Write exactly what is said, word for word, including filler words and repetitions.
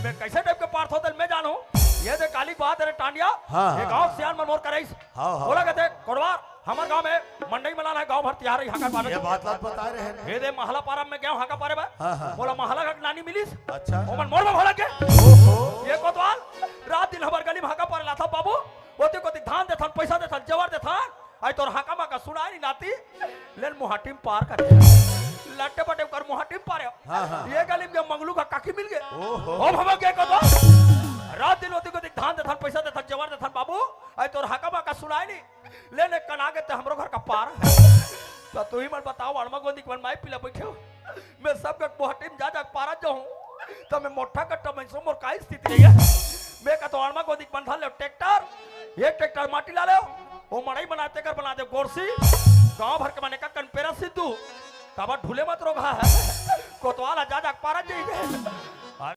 मैं कइसे टाइप के पारथों तेला मैं जानहूं। ये दे काली बात रे टांडिया। हाँ, ये हाँ। गांव सियान मन मोर करइस। हाँ, हाँ। बोला कहते कोटवार, हमर गांव में मंडई मनाना हे, गांव भर तिहार हे, हांका पाबे। ये बात बात बताए रहे हैं। ये दे महला पारा में गेंव हांका पारे बा। हाँ, हाँ। बोला महला का नानी मिलिस। अच्छा। ओमन मोर में भड़क गे। ओहो। ये कोतवाल रात दिन हमर गली में हांका पारे ला आथे बाबू। ओती कोती धान देथन, पइसा देथन, जेवर देथन। अई तोर हांका मांका सुनाय नहीं नाती। ले न मुहाटी म पार कर। लट्टे पट्टे कर मुहाटी म पारे। हाँ, हाँ। ये गली में मंगलू का काकी मिल गे। ओहो। ओ भवा के कोतवाल। रात दिन ओती कोती धान देथन, पइसा देथन, जेवर देथन बाबू। अई तोर हांका मांका सुनाय नहीं। ले न कना गे ते हमरो घर का पार। त तुही मन बताव, अड़मा गोंदी के मन माई पीला बइठे हो। मैं सब के मुहाटी म जा जा के पारत जाहूं, त मैं मोट्ठा कट्टा मइनसे, मोर का स्थिति रही हे। मैं कहथों अड़मा गोंदी के मन धर लेव ट्रैक्टर, एक ट्रैक्टर माटी ला लेव, ओ मड़ई बना तेकर बना देव गोरसी, गांव भर के मन एकर कन पेरा सिद्धू, काबर ढूले मत रोगहा हे। कोतवाल ह जा जा के पारत जाही।